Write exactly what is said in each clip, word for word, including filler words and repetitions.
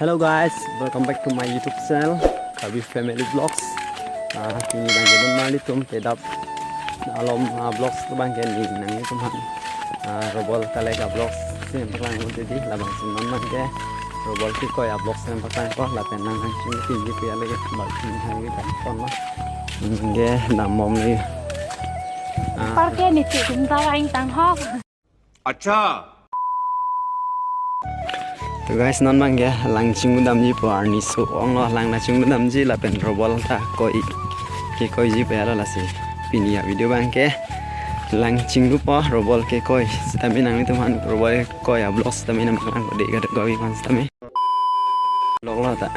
Hello guys, welcome back to my YouTube channel, Kabi Family Vlogs. Ah, pini abangke non marli tum pedap alom, ah, vlogs abangke ne nanglitum aphan, ah, Robol kalek a-vlogs si nangpaklang un-e dei, labangsi non abangke Robol kekoi a-vlogs si nangpaklangpo, lapen nang hang sing pini pu ale bak sing hang kita pon lo. Abangke dambomlo. Ah. Parke ne ti kum ta vang tang hok. Acha. To guys, non abangke lang chinglu damji po, arni so-ong lo lang chinglu damji lapen Robol ta koi kekoiji pu alo lasi. Pini a-video abangke lang chinglupo, Robol kekoi sitame nanglitum aphan Robol kekoi a-vlog sitame nangpaklangpo dei kadokave aphan sitame. Vlog lo ta.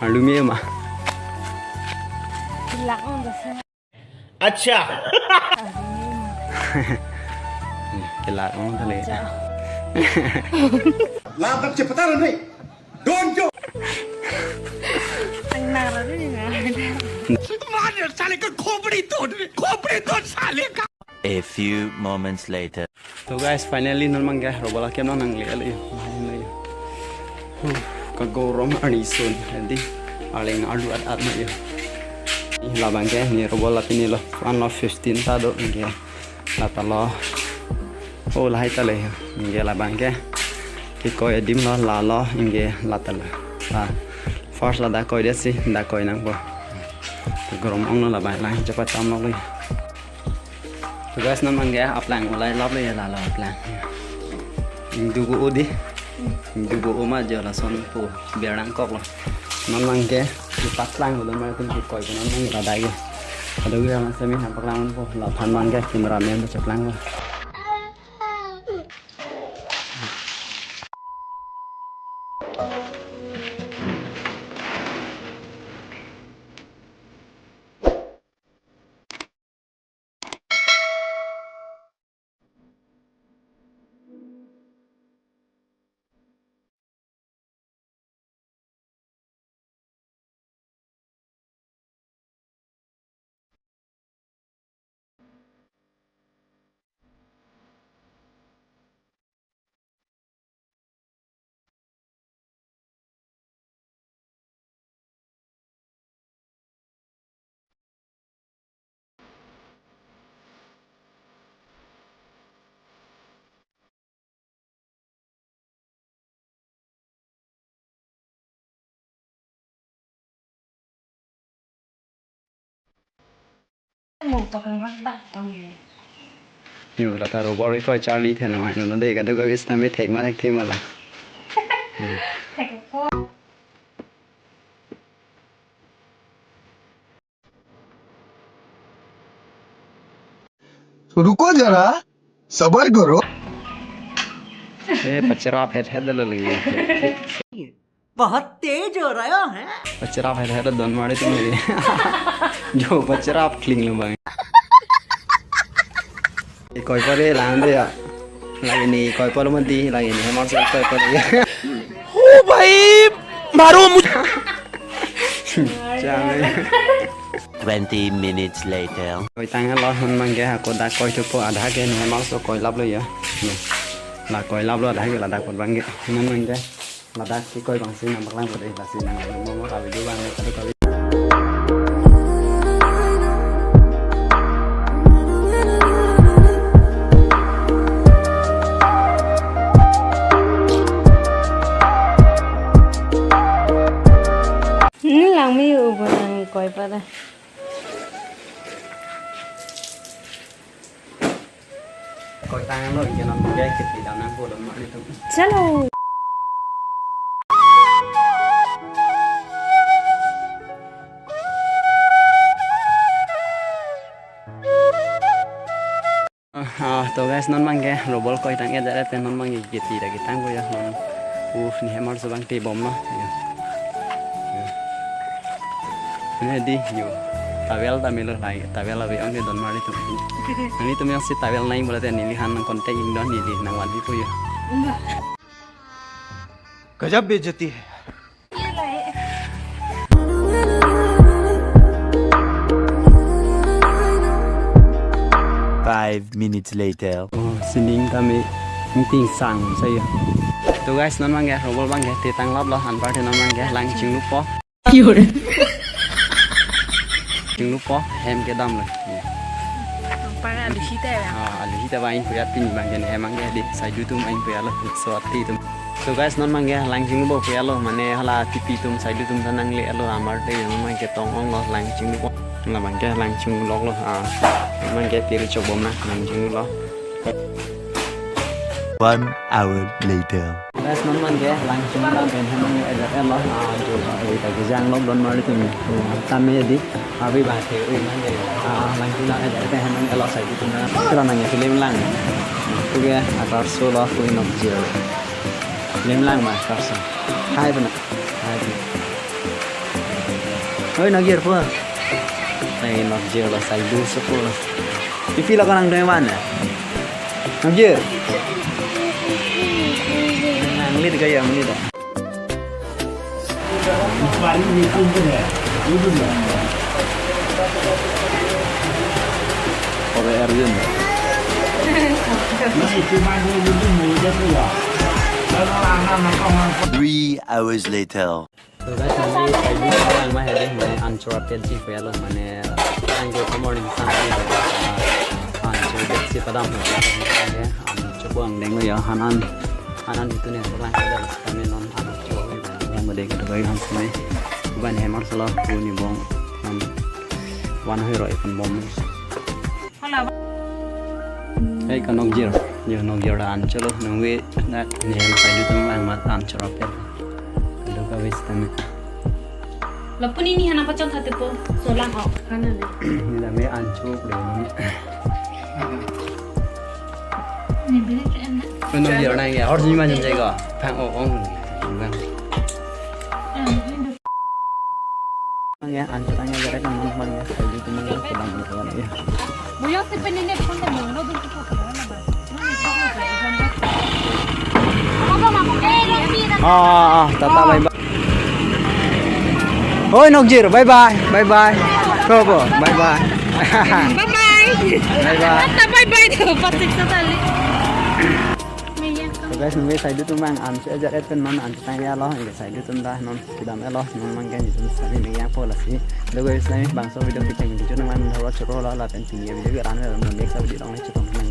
Arlu me ma. Lang ong dosa. Acha. Kelak ong tale. Acha. Labak cepetan nih. Donjo. Tenang aja nih. मार साले का खोपड़ी तोड़, खोपड़ी तोड़ साले का। A few moments later. To guys, finally non abangke Robol akem nang nangle lo yo. Huh, kagorom arni sun. Adi aling alu at at ma yo. Labangke ne Robol la pini lo. One of fifteen ta do anke. Lata lo. Oh, lahai ta le. Anke labangke kekoi adim lo, la lo, anke lata lo. La. First la dak koi det si, dak koi nangpo. Kagorom ong lo labang lang cepat tam lo. To guys, non abangke aplang ulai lap lo ya, lalo aplang. Ingdu go o dei. Ingdu go o ma jo lason po. Biar nangkok lo. Non abangke, di paklang ko don marli tum kekoi ko non abang ladak ya. Kadokave aphan sitame nangpaklang po. Laphan abangke cameraman pu cheplang lo. Mung tok nang dak tong ye. Yo, lata Robol kekoi charli the na mai no dei, kadokave sitame thek ma thekthe ma la. Thek ko. तो रुको जरा, सबर करो। Eh, pachirap het het lo lagi. बहुत तेज हो रहा है। Pachirap het het don marli tum lagi. Jo pachirap kling lo abang. Kekoi pare lang dei ya. Lake ne kekoi pare mati, lake ne Hemarso kekoi pare ya. ओ भाई, मारो मुझे। Chang. Twenty minutes later. Koi tanglo, non abangke hako dak koi thupo, adha ke ne Hemarso koi lap lo ya. La koi lap lo adha ke ladak apot abangke. Non abangke ladak kekoi abang si nangpaklangpo dei, lasi nang mo mo ka video abang kadokave. Hmm, lang me ubo nang koi pare. Koi tanglo, anke non abangke kiti dam nangpo don marli tum. Chalo. Ah, to guys, non abangke Robol koi tang-et det pen non abangke kiti dak ketang ko ya non. Uh, ne Hemarso abang tebom lo. Ya. Ya. Ne dei yo. Towel ta melo lagi. Towel ave ong ke don marli tum. Nanglitum jongsi towel nangji pulote neliphan nang contact ingdon, neli nangvanpipo ya. गजब बेइज्जती है। Five minutes later. Oh, sining tame ingting sang sayo. To guys, non abangke, robol abangke, te tanglaplo, anparta non abangke, lang chinglupo. Chinglupo, hem kedamlo. Para alusi ta ya. Ah, alusi ta ba ingkoi-at pini abangke, hem abangke, dei, saidu atum ingkoi-atlo, so ati atum. So guys, non abangke, lang chinglupo ingkoi-atlo, mane hala tipi atum, saidu atum ta nanglelo, anparta non abangke tong-onglo, lang chinglupo. Labangke, lang chingloklo, ah, abangke piri chokbom na, lang chinglulo. One hour later. Guys, non abangke, lang chinglu abang pen hem abang ejat-etlo, ah, jo, ah, ita kejanglo, don mari tum, hmm, tame dei, abi abangke, ui abangke, ah, lang chinglu ejat-et hem abang elo saidu atum na, sila nangke film lang, oke, ator solo, kui nok jir, film lang ma, ator so, hai pena, hai pena. Oi, Nokjir po. Ai, Nokjir lo, saidu sopo. Pipi lo kanang doi wan ya? Nokjir. Nanglit kaya, nanglit. Ore Arjun. Three hours later. So guys, nangli saidu lang ma hedi, mane an chorap pen si pelo, mane thank you for morning sun, ah, an chorap si padam ho, mane an chorap buang deng lo ya, hanan, hanan itu ne orang ada kami non an chorap yang mede ke doi han sini, bukan hemar solo, uni bong, an, wan hoi roi pun bom. Hola. Hei, ka Nokjir. Jo, Nokjir la an cholo, nungwi na ni hem saidu atum lang mat an chorap ya. Aduh, ka wis tame. Lapu ni ni hana pachon thate po, solang ok, hana ni. Ni la me an chorap le ni. Ni bili chen na. Ko Nokjir na ya, hor ni man jai ko. Phang ok ong. Bang. Eh, ini Ang ya, an chetang ya, garek ang mang ya, saidu atum mang ya, sedang gitu kan ya. Buyang si penine pun tadi lo dun kita. Apa, apa, apa? Eh, lo sih. Ah, ah, ah, tata, bye bye. Oi, Nokjir, bye bye, bye bye. Bro, bro, bye bye. Bye bye. Bye bye. Tata bye bye tuh, pasti sekali. So guys, nungwi saidu atum abang an che ejat-et pen non an chetang ya lo, nge saidu atum ta non kedam-etlo, non abangke netum sami me yang po lasi. Do guys, nai bangso video kecheng video nang lang thor choro lo lapen pini video ke ran lo, non next video along le chetong nang.